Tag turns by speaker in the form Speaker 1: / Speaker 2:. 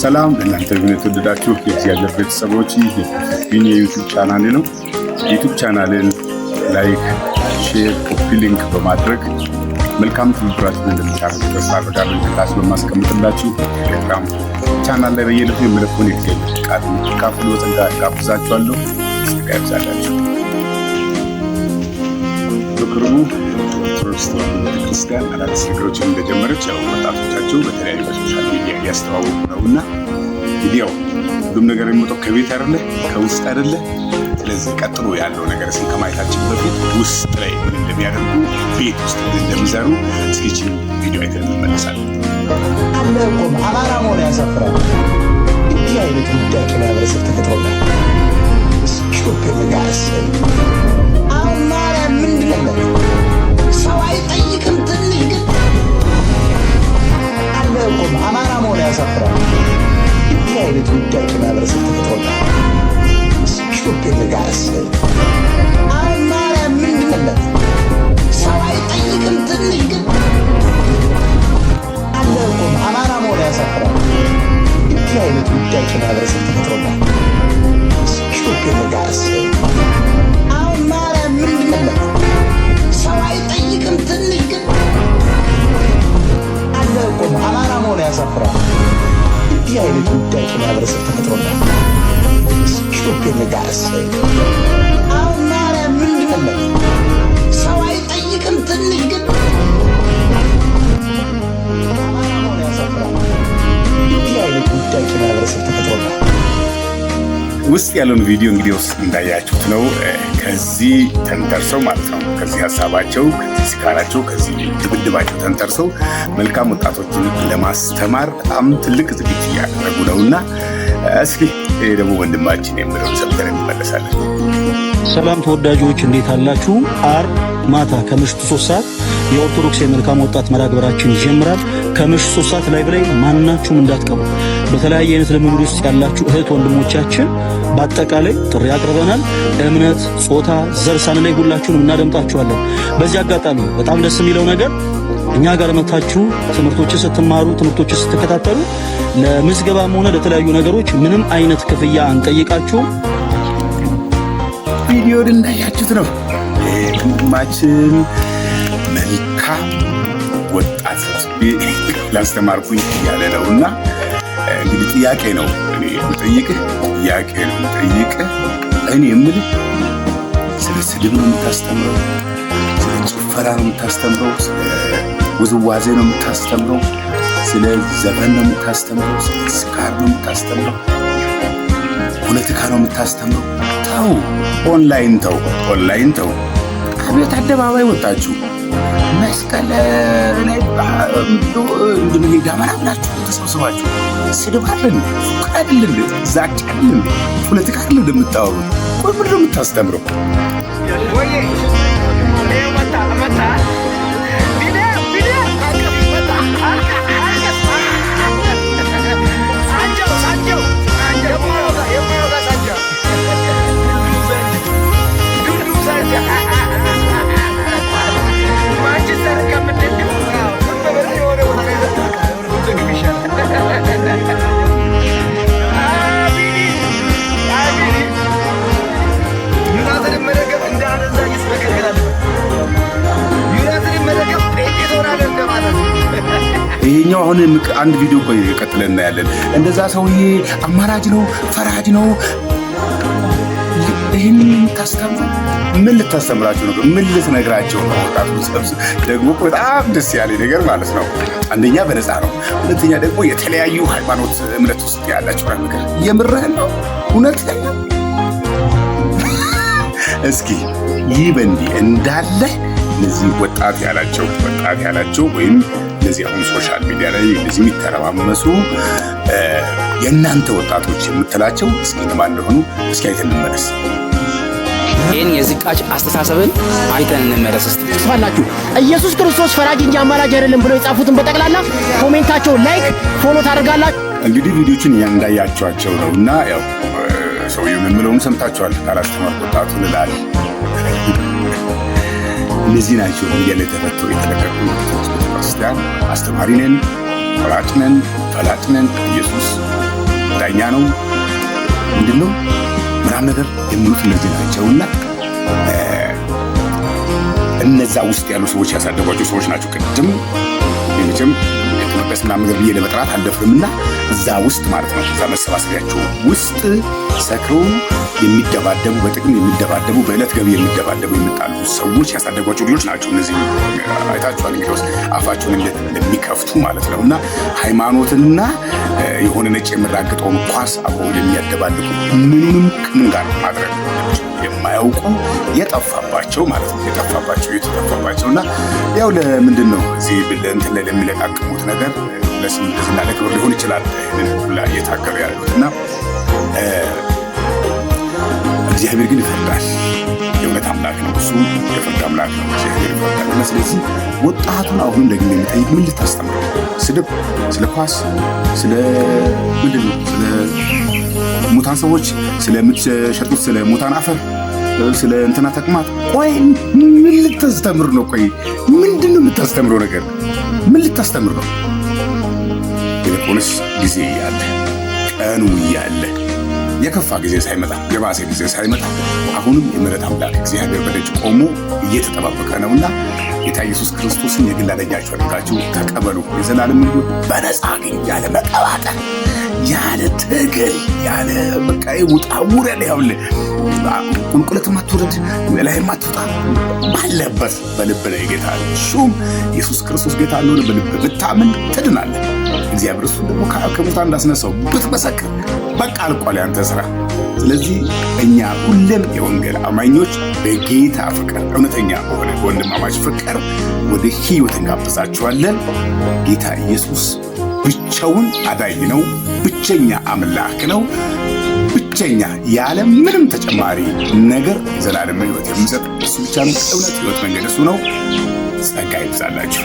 Speaker 1: ሰላም ለእናንተ ይሁን። የተወደዳችሁ የእግዚአብሔር ቤተሰቦች፣ ይህ የ Prophet ቢኒ የ YouTube ቻናል ነው። የ YouTube ቻናልን like፣ share፣ copy link በማድረግ መልካም ትብብራችሁን እንደምታደርጉ ተስፋ አደርጋለሁ። ከታች በማስቀምጥላችሁ ቴሌግራም ቻናል ላይ በየዕለቱ የምለቀውን የእግዚአብሔር ቃል እንድትካፈሉ በጸጋ ጋብዛችኋለሁ። ጸጋ ይብዛላችሁ። በቅርቡ ኦርቶዶክስ ተዋሕዶ ቤተክርስቲያን አዳዲስ ነገሮችን እንደጀመረች ያው ወጣቶቻቸው በተለያዩ በ social media እያስተዋወቁ ነው። እና እንግዲህ ያው ሁሉም ነገር የሚመጣው ከቤት አይደለ፣ ከውስጥ አይደለ። ስለዚህ ቀጥሎ ያለው ነገር እስኪ ከማየታችን በፊት ውስጥ ላይ ምን እንደሚያደርጉ፣ ቤት ውስጥ ምን እንደሚሰሩ እስኪ ይህችን ቪዲዮ አይተን እንመለሳለን።
Speaker 2: አለ እኮ፣ አማራ መሆን ያሳፍራል። እንዲህ አይነት ውዳቂ ማህበረሰብ ተፈጥሮናል። Stupid guys። አሁን ማርያም ምንድን ነው? ሰው አይጠይቅም። ትንሽ ግን አለ እኮ፣ አማራ መሆን ያሳፍራል። እንዲህ አይነት ውዳቂ ማህበረሰብ ተፈጥሮናል። Stupid guys። አሁን ማርያም ምንድን ነው? ሰው አይጠይቅም። ትንሽ ግን አለ እኮ፣ አማራ መሆን ያሳፍራል። እንዲህ አይነት ውዳቂ ማህበረሰብ ተፈጥሮናል። Stupid guys። አሁን ማርያም ምንድን ነው? ሰው አይጠይቅም። ትንሽ ግን አለ እኮ፣ አማራ መሆን ያሳፍራል። እንዲህ አይነት ውዳቂ ማህበረሰብ ተፈጥሮናል። Stupid guys። አሁን ማርያም ምንድን ነው? ሰው አይጠይቅም። ትንሽ ግን አማራ መሆን ያሳፍራል። እንዲህ አይነት ውዳቂ ማህበረሰብ ተፈጥሮናል።
Speaker 1: ውስጥ ያለውን ቪዲዮ እንግዲህ ውስጥ እንዳያችሁት ነው። ከዚህ ተንተርሰው ማለት ነው፣ ከዚህ ሀሳባቸው፣ ከዚህ ስካራቸው፣ ከዚህ ድብድባቸው ተንተርሰው መልካም ወጣቶችን ለማስተማር በጣም ትልቅ ዝግጅት እያደረጉ ነው። እና እስኪ ይሄ ደግሞ ወንድማችን የሚለውን ሰምተን እንመለሳለን።
Speaker 3: ሰላም ተወዳጆች፣ እንዴት አላችሁ? አርብ ማታ ከምሽቱ 3 ሰዓት የኦርቶዶክስ የመልካም ወጣት መርሃ ግብራችን ይጀምራል። ከምሽቱ 3 ሰዓት ላይ ብላይ ማናችሁም እንዳትቀሩ። በተለያየ አይነት ልምምድ ውስጥ ያላችሁ እህት ወንድሞቻችን በአጠቃላይ ጥሪ አቅርበናል። እምነት፣ ጾታ፣ ዘር ሳንለይ ሁላችሁንም እናደምጣችኋለን። በዚህ አጋጣሚ በጣም ደስ የሚለው ነገር እኛ ጋር መታችሁ ትምህርቶችን ስትማሩ፣ ትምህርቶችን ስትከታተሉ ለምዝገባም ሆነ ለተለያዩ ነገሮች ምንም አይነት ክፍያ አንጠይቃችሁም።
Speaker 1: ቪዲዮን እንዳያችሁት ነው። ወንድማችን መልካም ወጣት ሰብስቤ ላስተማርኩኝ እያለ ነው። እና እንግዲህ ጥያቄ ነው እኔ የምጠይቅህ፣ ጥያቄ ነው የምጠይቅህ። እኔ የምልህ ስለ ስድብ ነው የምታስተምረው? ስለ ጭፈራ ነው የምታስተምረው? ስለ ውዝዋዜ ነው የምታስተምረው? ስለ ዘፈን ነው የምታስተምረው? ስለ ስካር ነው የምታስተምረው? ፖለቲካ ነው የምታስተምረው? ተው፣ ኦንላይን ተው፣ ኦንላይን ተው። አብዮት አደባባይ ወጣችሁ መስቀል ላይ እንድን ዳመራ ብላችሁ ተሰብስባችሁ ስድብ አለ እንዴ? ፉከራ አይደል እንዴ? ዛቻ አይደል እንዴ? ፖለቲካ አይደል እንደምታወሩት? ቆይ ምንድን ነው የምታስተምረው? ይሄኛው አሁን አንድ ቪዲዮ ቆይ ቀጥለን እናያለን። እንደዛ ሰውዬ አማራጅ ነው፣ ፈራጅ ነው። ይህን ታስተምሩ ምን ልታስተምራቸው ነው? ምን ልትነግራቸው ነው? ወጣቱ ሰብስ ደግሞ በጣም ደስ ያለ ነገር ማለት ነው። አንደኛ በነፃ ነው፣ ሁለተኛ ደግሞ የተለያዩ ሃይማኖት እምነት ውስጥ ያላቸው ነገር የምርህን ነው? እውነትህን ነው? እስኪ ይህ በእንዲህ እንዳለ እነዚህ ወጣት ያላቸው ወይም እነዚህ አሁን social media ላይ እነዚህ የሚተረማመሱ የእናንተ ወጣቶች የምትላቸው እስኪ እነማን እንደሆኑ እስኪ አይተን እንመለስ።
Speaker 4: ይህን የዝቃጭ አስተሳሰብን አይተን እንመለስ እስቲ።
Speaker 5: ጽፋላችሁ ኢየሱስ ክርስቶስ ፈራጅ እንጂ አማላጅ አይደለም ብለው የጻፉትን በጠቅላላ comment ኣቸውን like፣ follow ታደርጋላችሁ።
Speaker 1: እንግዲህ ቪዲዮችን እንዳያቸዋቸው ነው። እና ያው ሰውየው የምለውን ሰምታችኋል። ካላስተማርኩ ወጣቱን እላለሁ። እነዚህ ናቸው ሚዲያ ላይ ተፈተው የተለቀቁ ኦርቶዶክስ ቤተክርስቲያን አስተማሪ ነን፣ ቆራጭ ነን፣ ፈላጭ ነን፣ ኢየሱስ ዳኛ ነው ምንድን ነው ምናምን ነገር የሚሉት እነዚህ ናቸውና እነዛ ውስጥ ያሉ ሰዎች ያሳደጓቸው ሰዎች ናቸው። ቅድም መቼም ቤተ ምናምን ነገር ብዬ ለመጥራት አልደፍርምና እዛ ውስጥ ማለት ነው፣ እዛ መሰባሰቢያቸው ውስጥ ሰክረው የሚደባደቡ፣ በጥቅም የሚደባደቡ፣ በዕለት ገቢ የሚደባደቡ፣ የሚጣሉ ሰዎች ያሳደጓቸው ልጆች ናቸው። እነዚህ አይታችኋል እንግዲህ ውስጥ አፋቸውን እንዴት እንደሚከፍቱ ማለት ነው። እና ሃይማኖትና የሆነ ነጭ የሚራግጠውን ኳስ አብረው የሚያደባልቁ፣ ምኑንም ከምን ጋር ማድረግ የማያውቁ፣ የጠፋባቸው ማለት ነው። የጠፋባቸው የተጠፋባቸው እና ያው ለምንድን ነው እዚህ እንትን ላይ ለሚለቃቅሙት ነገር ለስም ለዝና ለክብር ሊሆን ይችላል ይህንን ሁላ እየታገሉ ያሉት። እና እግዚአብሔር ግን ይፈርዳል። የእውነት አምላክ ነው። እሱ የፍርድ አምላክ ነው። እግዚአብሔር ይፈርዳል። እና ስለዚህ ወጣቱን አሁንም ደግሜ የሚጠይቅ፣ ምን ልታስተምረው? ስድብ፣ ስለ ኳስ፣ ስለ ምንድን ነው፣ ስለ ሙታን ሰዎች፣ ስለምትሸጡት ስለ ሙታን አፈር፣ ስለ እንትና ተቅማጥ፣ ቆይ ምን ልታስተምር ነው? ቆይ ምንድን ነው የምታስተምረው ነገር? ምን ልታስተምር ነው? ይልቁንስ ጊዜ እያለ፣ ቀኑ እያለ፣ የከፋ ጊዜ ሳይመጣ፣ የባሰ ጊዜ ሳይመጣ አሁንም የምሕረት አምላክ እግዚአብሔር በደጅ ቆሞ እየተጠባበቀ ነውና ጌታ ኢየሱስ ክርስቶስን የግል አዳኛችሁ አድርጋችሁ ተቀበሉ። የዘላለም ሕይወት በነፃ አግኝ፣ ያለ መቀባጠር፣ ያለ ትግል፣ ያለ በቃ ውጣ ውረድ፣ ያውልህ ቁልቁለት ማትወርድ ላይ ማትወጣ፣ ባለበት በልብ ላይ ጌታ ሹም። ኢየሱስ ክርስቶስ ጌታ እንደሆነ በልብ ብታምን ትድናለህ። እግዚአብሔር እሱን ደግሞ ከሙታን እንዳስነሳው ብትመሰክር በቃ አልቋል ያንተ ስራ። ስለዚህ እኛ ሁሌም የወንጌል አማኞች በጌታ ፍቅር፣ እውነተኛ በሆነ ወንድማማች ፍቅር ወደ ሕይወት እንጋብዛችኋለን። ጌታ ኢየሱስ ብቻውን አዳኝ ነው። ብቸኛ አምላክ ነው። ብቸኛ ያለ ምንም ተጨማሪ ነገር የዘላለም ሕይወት የሚሰጥ እሱ ብቻ ነው። እውነት፣ ሕይወት፣ መንገድ እሱ ነው። ጸጋ ይብዛላችሁ።